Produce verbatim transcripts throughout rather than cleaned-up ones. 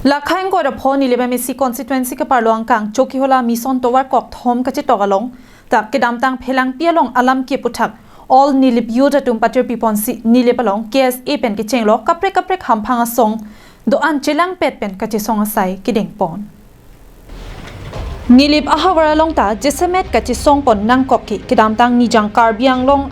Lakhang Koirapho Nilip M A C constituency keparlo angkang Chokihola Mission Tovar kokthom kachetok along ta kedamtang Phelangpi along alam keputhak All Nilip Youth atum patirpi ponsi Nilip along K S A pen kechenglo kaprek kaprek hamphang asong do-an chelangpet pen kachesong asai kedengpon. Nilip ahavar along ta jasemet kachesong pon nangkok ke kedamtang Nijang Karbi Anglong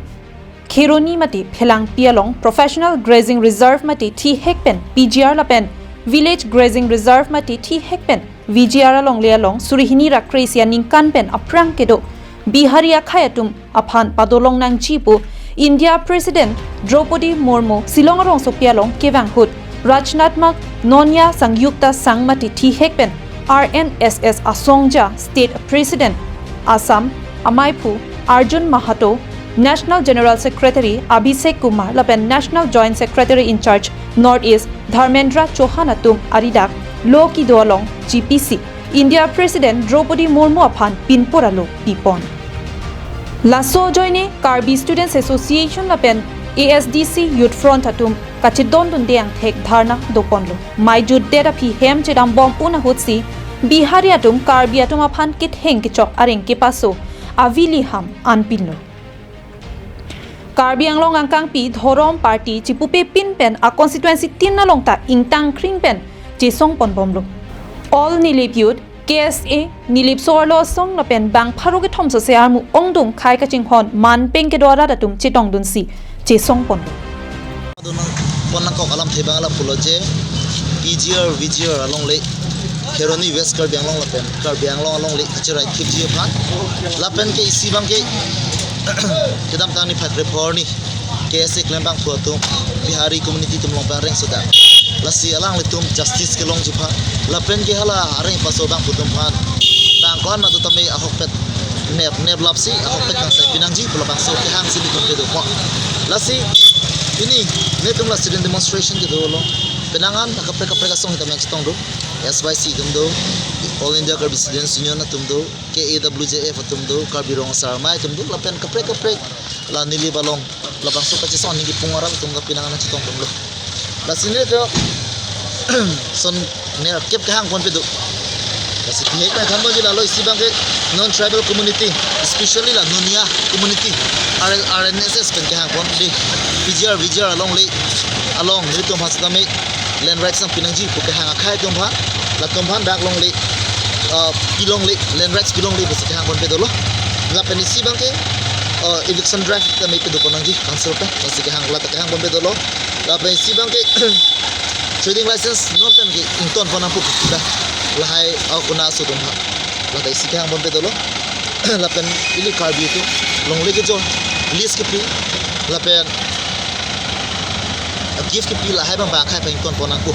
Kheroni mate Phelangpi along Professional Grazing Reserve mate thihek pen P G R lapen Village Grazing Reserve mate thihek pen V G R alongle along suri hini ra kre-isi aningkan pen aphrang kedo Bihari akhei atum aphan padolong nangji pu India President Droupadi Murmu Shillong arongsopi along kevang ahut rachanatmak Nonya Sangyukta Sangh mate thihek pen R N S S asongja State President Assam amaiphu Arjun Mahato, National General Secretary Abhishek Kumar lapen National Joint Secretary in charge North East Dharmendra Chauhan atum aridak lo kedo along G P C India President Droupadi Murmu aphan pinpur alo pipon. Laso ajoine Karbi Students Association lapen A S D C Youth Front atum kachedondunde angthek dharna doponlo. Mai jutdet aphi hem chedambom un ahutsi Bihari atum Karbi atum aphan ketheng kechok areng kepaso avili ham anpinlo. Karbi Anglong angkangpi dhorom party chipupepin pen a constituency tin along ta ingtangkring pen chesong ponbomlo. All Nilip Youth, K S A, Nilip so-arlo asong lapen bang pharo kethom sose armu ongdung khei kachinghon manpeng kedo arat atum chetongdunsi chesong ponlo. Pon nangkok alamthe abang la pulo je P G R V G R alongle Kheroni West Karbi Anglong lapen Karbi Anglong alongle kacherai thipji aphan lapen ke isi abang ke kedamtang niphai krepho arni K S A klembangphu atum Bihari community atum along pen areng sodak. Lasi alanglitum justice kelongji aphan lapen ke hala areng paso abangphu atum aphan bang ko-an ma do tame ahokpet nep nep lapsi ahokpet kangsai pinangji pu labangso kehang si nelitum kedo ko. Lasi pini nelitum la student demonstration kedo lo. Penang an kaprek kaprek asong hitam yang chetong do. S Y C atum do, All India Karbi Students Union atum do, K A W J F atum do, Karbi Rong Asar Amei atum do, lapen kaprek kaprek la Nilip along labangso kachesong ningki pung arat atum ta penang an chetongdunlo. Lasi nelitum son nerkep kehang ponpe do. Lasi thihek pen thanponji lalo isi abang ke non tribal community, especially la Nonya community, R L, R N S S pen kehang ponpe, P G R V G R alongle along nelitum aphan sitame land rights nangpinangji pu kehang akhei atum aphan, latum aphan dak longle, ah, pilongle, land rights pilongle pusi kehang ponpe dolo. Lapen isi abang ke, ah, eviction drive tame pedo pon nangji council pen, lasi kehang, lata kehang ponpe dolo. Lapen isi abang ke trading license non pen ke ington pon nangpo kita lahai, ah, kuna aso atum aphan. Lata isi kehang ponpe dolo. Lapen ili Karbi atum longle kejor lease kepi lapen gift kepi lahai abang bang akhei pen ington pon nangpo.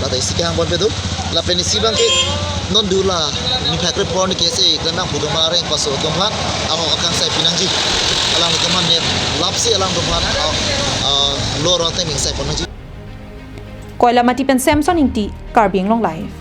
Lata isi kehang ponpe do. Lapen isi abang ke non dula niphai krepho arni K S A klembangphu atum aphan areng paso atum aphan ahok akangsai pinangji. Alanglitum aphan nep lapsi alanglitum aphan, ah, ah, lo rong teng ingsai pon nangji. Koilamati pen Samson Ingti, Karbi Anglong Live.